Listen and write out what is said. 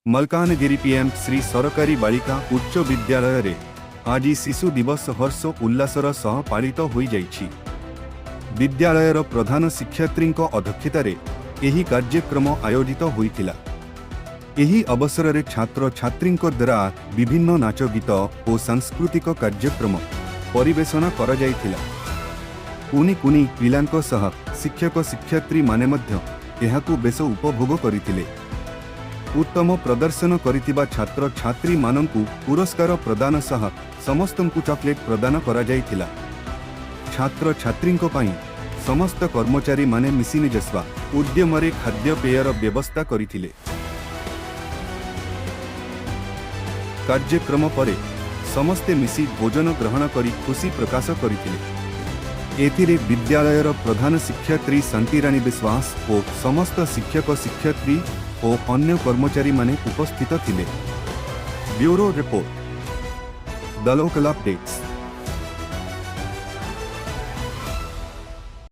Malkangiri PM Shri ସରକାରୀ ବାଳିକା ଉଚ୍ଚ ବିଦ୍ୟାଳୟରେ ଆଜି ଶିଶୁ ଦିବସ ହର୍ଷ ଉଲ୍ଲାସର ସହ ପାଳିତ ହୋଇଯାଇଛି। ବିଦ୍ୟାଳୟର ପ୍ରଧାନ ଶିକ୍ଷୟିତ୍ରୀଙ୍କ ଅଧ୍ୟକ୍ଷତାରେ ଏହି କାର୍ଯ୍ୟକ୍ରମ ଆୟୋଜିତ ହୋଇଥିଲା। ଏହି ଅବସରରେ ଛାତ୍ରଛାତ୍ରୀଙ୍କ ଦ୍ୱାରା ବିଭିନ୍ନ ନାଚ ଗୀତ ଓ ସାଂସ୍କୃତିକ କାର୍ଯ୍ୟକ୍ରମ ପରିବେଷଣ କରାଯାଇଥିଲା। କୁନି କୁନି ପିଲାଙ୍କ ସହ ଶିକ୍ଷକ ଶିକ୍ଷୟିତ୍ରୀମାନେ ମଧ୍ୟ ଏହାକୁ ବେଶ ଉପଭୋଗ କରିଥିଲେ। ଉତ୍ତମ ପ୍ରଦର୍ଶନ କରିଥିବା ଛାତ୍ରଛାତ୍ରୀମାନଙ୍କୁ ପୁରସ୍କାର ପ୍ରଦାନ ସହ ସମସ୍ତଙ୍କୁ ଚକୋଲେଟ୍ ପ୍ରଦାନ କରାଯାଇଥିଲା। ଛାତ୍ରଛାତ୍ରୀଙ୍କ ପାଇଁ ସମସ୍ତ କର୍ମଚାରୀମାନେ ମିଶି ନିଜସ୍ୱ ଉଦ୍ୟମରେ ଖାଦ୍ୟପେୟର ବ୍ୟବସ୍ଥା କରିଥିଲେ। କାର୍ଯ୍ୟକ୍ରମ ପରେ ସମସ୍ତେ ମିଶି ଭୋଜନ ଗ୍ରହଣ କରି ଖୁସି ପ୍ରକାଶ କରିଥିଲେ। ଏଥିରେ ବିଦ୍ୟାଳୟର ପ୍ରଧାନ ଶିକ୍ଷୟିତ୍ରୀ ଶାନ୍ତିରାଣୀ ବିଶ୍ୱାସ ଓ ସମସ୍ତ ଶିକ୍ଷକ ଶିକ୍ଷୟିତ୍ରୀ ଓ ଅନ୍ୟ କର୍ମଚାରୀମାନେ ଉପସ୍ଥିତ ଥିଲେ। Bureau report, The Local Updates.